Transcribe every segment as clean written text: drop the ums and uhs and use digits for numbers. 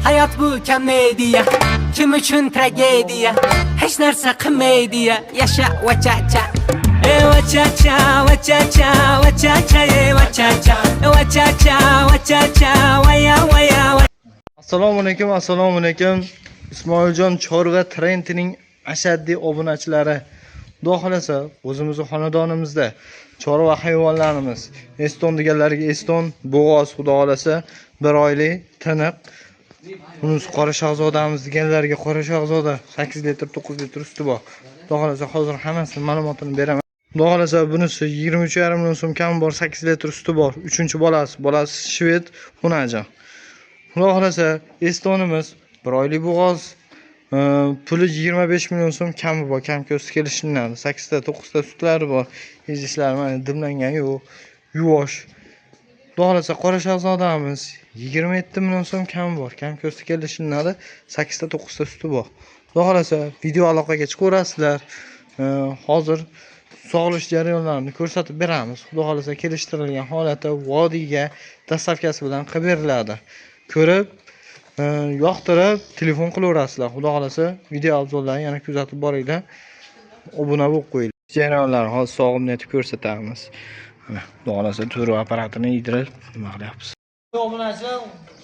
Hayot bu komediya, kim uchun tragediya, hech narsa qilmaydiya. Yasha vachacha, e vachacha, vachacha, vachacha, e vachacha, vachacha, vachacha, vaya vaya. Assalomu alaykum, assalomu alaykum. Ismoiljon Chorva trendining ashaddiy obunachilari. Xudo xolasa, o'zimizni xonadonimizda chorva hayvonlarimiz, Eston deganlarga Eston, bo'g'oz xudo xolasa, bir oylik tiniq. Bunisi qora shahzodamiz deganlarga qora shahzoda 8 litr, 9 litr suti bor. Xudo xolasa, hozir hammasini ma'lumotini beraman. Xudo xolasa, bunisi 23,5 million so'm kam bor, 8 litr suti bor. 3-bolasi, bolasi shved xunajon. Xudo xolasa, Estonimiz bir oylik bo'g'oz, puli 25 million so'm kami bor, kam ko'z kelishiladi. 8 ta, 9 ta sutlari bor. Yeyishlari mana dimlangan yo'q, yuvosh. Xudo xolasa, qora shahzodamiz 27 million so'm kami bor, kam ko'z kelishiladi. 8 ta, 9 ta suti bor. Xudo xolasa, video aloqaga chiqaverasizlar. Hozir sog'lish jarayonlarini ko'rsatib beramiz. Xudo xolasa, kelishtirilgan holatda vodiyga dastavkasi bilan qilib beriladi. Ko'rib, yoqtirib telefon qilaverasizlar. Xudo xolasa, video obzorlarni yana kuzatib boringlar. Obuna bo'lib qo'yinglar. Jarayonlarni hozir sog'imni aytib ko'rsatamiz. Mana xudo xolasa to'rov apparatini yedirib nima qilyapmiz. Obunachilar,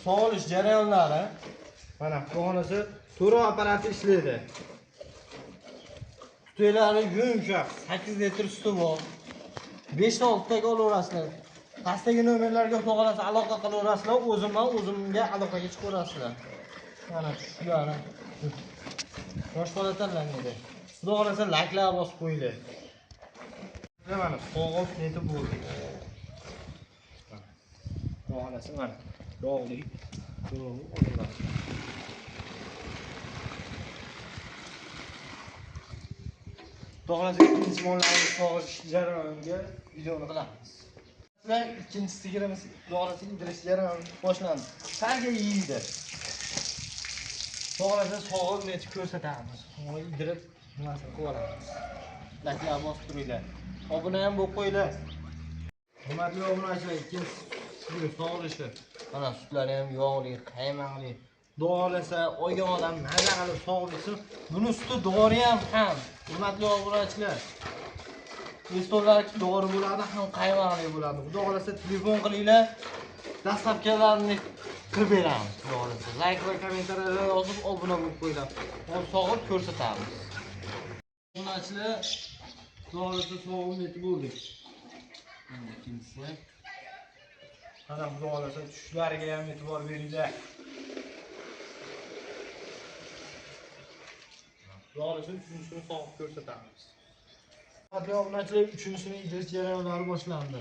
sog'ilish jarayonlari. Mana xudo xolasa to'rov apparati ishlaydi. Sutlari yumshoq, 8 litr suti bor. 5 ta 6 taga olaverasizlar. Pastdagi nomerlarga xudo xolasa aloqa qilaverasizlar, o'zimga aloqaga chiqaverasizlar. Mana shular. Yosh bola tanlanadi. Xudo xolasa layklar bosib qo'yinglar. Mana sog'ib netib bo'ldi. Xudo xolasa mana yog'li to'g'ri olinadi. Xudo xolasa ikkinchi mollarni sog'ish jarayoniga videoni qilamiz. Va ikkinchi sigirimiz xudo xolasa idirish jarayoni boshlandi. Sarga yeydi. Xudo xolasa sog'ib netib ko'rsatamiz. Uni idirib nimasini qilib olamiz. Layklar bosib turinglar. Obuna ham bo'lib qo'yinglar. Hurmatli obunachilar, ikkinchi sigir sog'ilishi. Mana sutlari ham yog'li, qaymoqli. Xudo xolasa olgan odam maza qilib sog'ib ichsin. Buni suti dori ham. Hurmatli obunachilar, Estonlar dori bo'ladi, ham qaymoqli bo'ladi. Xudo xolasa telefon qilinglar, dastavkalarni qilib beramiz. Xudo xolasa layk va kommentariyalar yozib obuna bo'lib qo'yinglar. Hozir sog'ib ko'rsatamiz. Obunachilar, xudo xolasa sog'ib yetib bo'ldik. Mana ikkinchisi. Mana xudo xolasa tushlariga ham e'tibor beringlar. Xudo xolasa uchinchisini sog'ib ko'rsatamiz. Hurmatli obunachilar, uchinchisini idirish jarayonlari boshlandi.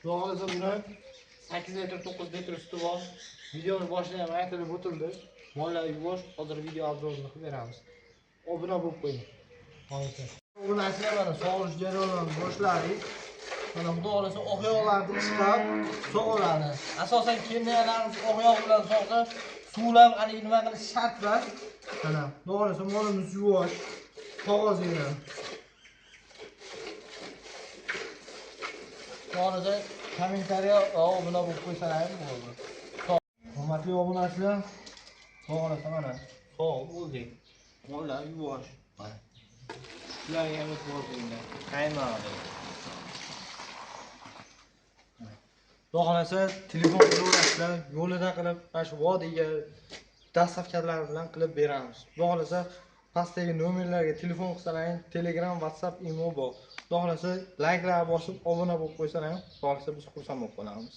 Xudo xolasa buni 8 litr, 9 litr suti bor. Videoni boshida ham aytilib o'tildi. Mollar yuvosh, hozir video obzorini qilib beramiz. Obuna bo'lib qo'ying. Obunachilar, mana sog'ish jarayonlarini boshladik. Mana xudo xolasa oq yog'larni chiqarib sog'iladi. Asosan kendalarimiz oq yog' bilan sog'sa, suvlab haligi nima qilish shart emas. Mana xudo xolasa molimiz yuvosh, qog'ozinglar. Xudo xolasa kommentariya va obuna bo'lib qo'ysalar ham bo'ladi. Hurmatli obunachilar, xudo xolasa mana sog'ib bo'ldik. Mollar yuvosh. Mana. Shularga ham e'tibor beringlar. Qaymoqli. Xudo xolasa telefon qilaverasizlar, yo'lida qilib, mana shu vodiyga dastavkalar bilan qilib beramiz. Xudo xolasa pastdagi nomerlarga telefon qilsalaring, Telegram, WhatsApp, Imo bor. Xudo xolasa layklar bosib obuna bo'lib qo'ysalaring, xudo xolasa biz xursand bo'lib qolamiz.